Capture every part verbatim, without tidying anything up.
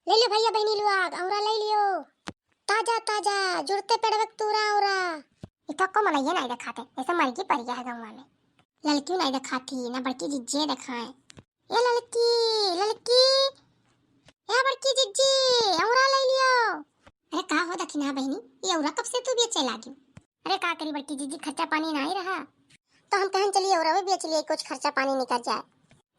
ले लियो भइया बहिनी लोग, औरा ले लियो। ताजा ताजा, जुड़ते पेड़वे के तूरा औरा। ई तो को मनइये नाहीं देखाते, जैसे मरगी परिया है गउँवा में। ललकियो नाहीं देखाती, ना बड़की जिज्जिये देखाए। ए ललकी, ललकी, ए बड़की जिज्जी, औरा ले लियो। अरे का हो दखिनहा बहिनी, ई औरा कब से तू बेचे लागी? अरे का करी बड़की जिज्जी, खर्चा पानी नाहीं रहा, तो हम कहन चली औरवे बेच लिए, कुछ खर्चा पानी निकल जाए।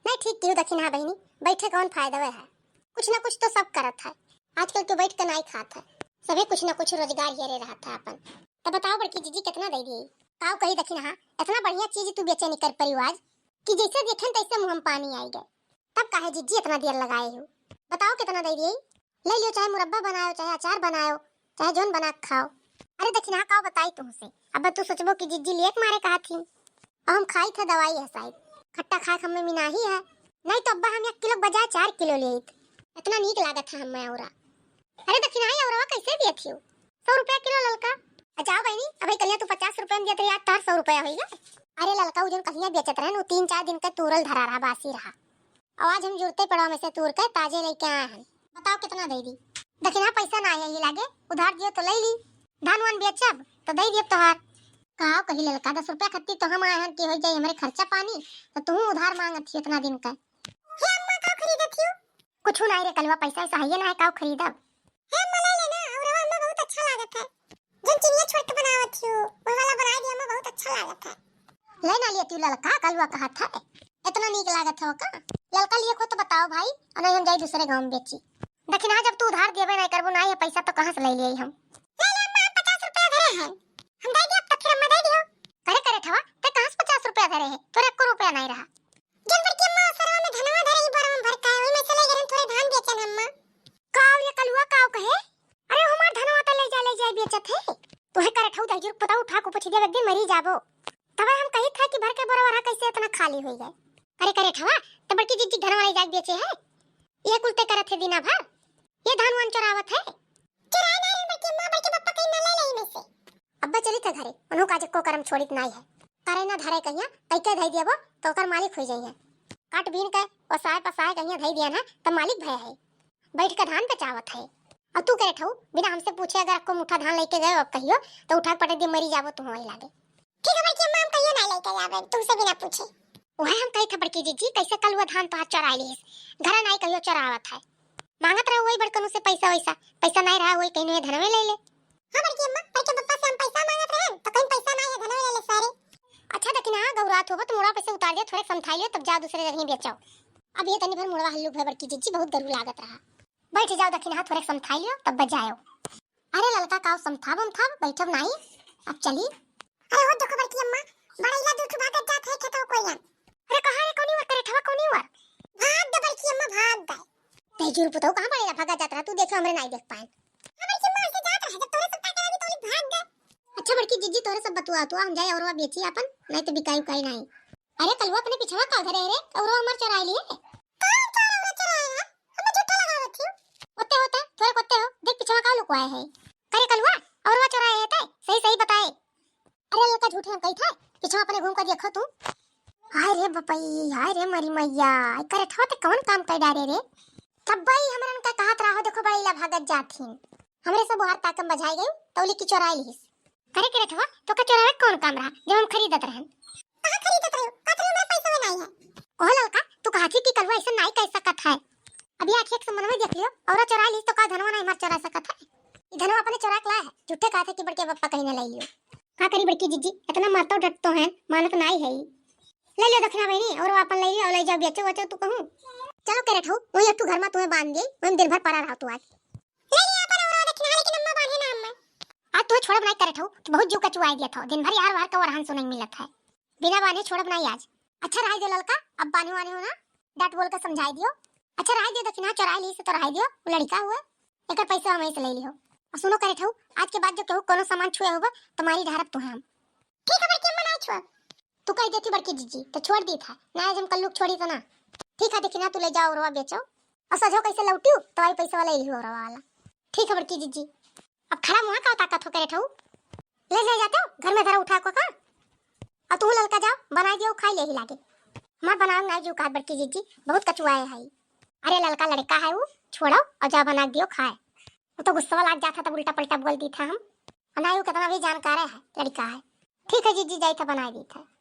नाहीं ठीक किहू दखिनहा बहिनी, बैठे कौन फायदा है, कुछ ना कुछ तो सब करत है। आजकल तो बैठ के नाहीं खात है, सभे कुछ ना कुछ रोजगार हेरे रहत है अपन। तब बताओ बड़की जिज्जी कितना दे दिए? काव कही दखिनहा, इतना बढ़िया चीज तू बेचे निकर परिवार कि जैसे देखेन तैसे मुँह में पानी आई गए। तब काहे जिज्जी इतना देर लगाए हो? बताओ कितना दे दिए? ले लियो, चाहे मुरब्बा बनायो, चाहे अचार बनायो, चाहे जौन बना के खाओ। अरे दखिनहा काव बताई तुमसे, अब तू सोचबो कि जिज्जी लिए के मारे कहा थी। अब हम खाई थे दवाई है शायद, खट्टा खाए के हमें मिनाही है, नाहीं तो अब्बा हम एक किलो के बजाय चार किलो लेइत। इतना नीक लागत है हमें औरा। अरे दखिनहा औरवा कैसे दिए थी? सौ रुपया किलो ललका। अच्छा बहिनी, अबे कलिया तू पचास रुपया में दियत रही, आज तार सौ रुपया होइगा। अरे ललका उ जौन कलिया बेचत रहे न, उ तीन चार दिन का तूरल धरा रहा, बासी रहा। और आज हम जुड़ते पेड़वा में से तूर के ताजे लेके आए हैं। बताओ कितना दे दी? दखिनहा पैसा नाहीं है ये लागे, उधार दियो तो ले ली। धान वान बेचब तो दे दियब तोहार। काव कही ललका, दस रुपया खत्ती तो हम आए हैं कि हो जाए हमारे खर्चा पानी, तो तू उधार मांगत थी इतना दिन का। हे अम्मा, का खरीदत हियो? कुछ नाहीं रे कलुआ, पैसा ऐसा है ये ना है, काव खरीदब? हे अम्मा, ले लेना, औरवा अम्मा बहुत अच्छा लागत है। जौन चिनिया छोट बनावत हियो, वो वाला बनाए दिया अम्मा, बहुत अच्छा लागत है। ले ना लिया तू ललका, कलुआ कहत है, इतना नीक लागत है का? ललका लिए को तो बताओ भाई, और नाहीं हम जाई दूसरे गाँव में बेची। दखिनहा जब तू उधार देबे नाहीं करबो, नाहीं है पैसा तो कहाँ से ले लिए हम? ले ले अम्मा, हम पचास रुपया धरे हैं, हम दे दियो, अब तो फिर अम्मा दे दियो। करे करे ठवा, ते कहाँ से पचास रुपया धरे है? तोरे एको रुपया नाहीं रहा। जौन बड़की अम्मा ओसरवा में धनवा धरे ही बोरवा में भर का है, वही में से ले गए थोड़े धान बेचन अम्मा। काव रे कलुआ, काव कहे? अरे हमार धनवा तो ले जा, ले जा बेचत है। तोहे करे ठऊ दहिजुर पता उठा को पूछ दिया, एक दिन मरी जाबो। तबे हम कही था कि भर के बोरवा रहा कैसे इतना खाली हो गए। अरे करे ठवा, तो बड़की जिज्जी धनवा ले जाके बेचे है। ये कुलते करत है दिना भर, ये धान वान चोरावत है। चोराए ना रे बड़की अम्मा, बड़के पप्पा कहीं ना ले ले में से। अब्बा चली थे घरे, उन्हों का जक्को करम छोड़ित नाई है। करे ना धरे कहिया, कई के धई दियबो, तो ओकर मालिक होई जाइए। काट बीन के, ओसाए पसाए कहिया धई दिया ना, तब मालिक भय है। बैठ के धान बेचावत है। और तू करे ठऊ, बिना हमसे पूछे अगर अक्को मुठा धान लेके गए, अब कहियो, तो उठा के पटक दे, मरी जाबो तू वहीं लागे। ठीक है बड़की अम्मा, हम कहियो ना लेके जाबे, तुमसे बिना पूछे। वह हम कही था बड़की जिज्जी, कैसे कलुआ धान तो हाथ चोराई लिस, घर नाई कहियो चोरावत है। मांगत रहे वही बड़कनू से पैसा वैसा, पैसा नाई रहा वही कहीं धनवे ले ले। हाँ बड़की अम्मा, बड़के पप्पा से हम पैसा मांगत रहे, तो कहीं पैसा नाई है, धनवे ले ले सारे। अच्छा दखिनहा, गौरात होबो तो मुड़ा पे से उतार दियो, थोड़े समझाई लियो, तब जाओ दूसरे जगह बेचाओ। अब ये तनी भर मुड़वा हल्लू भय बड़की जिज्जी, बहुत गरू लागत रहा। बैठ जाओ दखिनहा, थोड़े समझाई लियो, तब बजायो। अरे ललका काव समथाब उमथाब, बैठब नाई, अब चली। अरे हो देखो बड़की अम्मा, बड़ैला दूठ भागत जात है खेतवा कोई। अरे कहाँ रे, कौनी ओर करे ठवा, कौनी ओर? भाग गए बड़की अम्मा, भाग गए। दहिजुर पुतऊ कहाँ बड़ैला भागत जात रहा, तू देखे हमरे नाई देख पाए। हाँ बड़की अम्मा ऐसे जात रहे, जब तोरे सब ताके लगी तो भाग गए। अच्छा बड़की जिज्जी तोरे सब बतुआ, तू हम जाए औरवा बेची अपन, नाई तो बिकाई उकाई नाई। अरे कलुआ अपने पिछवा का धरे रे, औरवा हमार चोराई लिए। कौन चोर औरवा चोराए है? हमें झूठा लगावत हो। ओते होता, थोड़े कोते हो, देख पिछवा का लुकवाए है। करे कलुआ, औरवा चोराए है ते, सही सही बताए। अरे ललका झूठे हम कही था, पिछवा अपने घूम कर देखो तू। हाय रे बपई, हाय रे मरी मैया, करे ठवा ते कौन काम कर डारे रे? तब भाई हमरन का कहत रहो, देखो बड़ैला भागत जाथिन। हमरे सब ओहर ताकम बझाई गई, तौली की चोराई लिहिस। करे करे ठवा, तो का चोरावे कौन काम रहा, जब हम खरीदत रहन? कहाँ खरीदत रहो? कहत रहो हमरा पैसा नाई है। ओह ललका, तू कहा थी कि कलुआ ऐसा नाई कह सकत है। अब ये आँखी एक से मनवे देख लियो, औरवा चोराई लिहिस तो का धनवा नाई हमार चोरा सकत है? ई धनवा अपने चोरा के लाए है, झूठे कहा थे कि बड़के पप्पा कहीं ना लाई लियो। का करी बड़की जिज्जी, इतना मारतो डटतो है, मानत नाई है ई। ले लियो दखिना बहिनी, औरवा अपन ले लियो, ले जाओ बेचो वचो तू कहूँ। चलो करे ठऊ, वही एक ठू घर में तुम्हें बांध दे, वही दिन भर पड़ा रहो तू आज। ले लियो अपन औरवा दखिना, लेकिन अम्मा बांधे ना अम्मा। आज तुम्हें छोड़ब नाई करे ठऊ, तू बहुत जू कचुआई दिया था, दिन भर यार वार का वरहान सुनाई मिलत है। बिना बांधे छोड़ब नाई आज। अच्छा रहाई दे ललका, अब बांधे वाने हो ना, डांट बोल के समझाई दियो। अच्छा रहाई दे दखिना, चोराई लिहिस तो रहाई दियो, वो लड़का हुए, एकर पैसा हम से ले लियो। और सुनो करे ठऊ, आज के बाद जो केहू कोनो सामान छुए होबा, तो मारी ढारब तुम्हें हम। ठीक है बड़की अम्मा, नाई छुआ। तू कह देती बड़की जिज्जी, तो छोड़ दी था, ना आज हम कल्लू के छोड़ी तो ना। ठीक है दखिना, तू ले जाओ औरवा बेचो, और सजो कैसे लौटियो, तो आई पैसा वाला ही औरवा वाला। ठीक है बड़की जिज्जी। अब खड़ा मुँह का ताकत हो करे ठऊ, ले ले जाते हो घर में धरा उठा को का। और तू ललका जाओ, बनाई दियो, खाई ले ही लागे। हमार बनावे नाई जू कहत बड़की जिज्जी, बहुत कचुआए है। अरे ललका लड़का है वो, छोड़ो और जा बना दियो खाए। वो तो गुस्सा लाग जाता, तब उल्टा पलटा बोल दी था हम। और ना, वो कितना भी जानकार है, लड़का है। ठीक है जीजी, जाई था, बनाए दी था।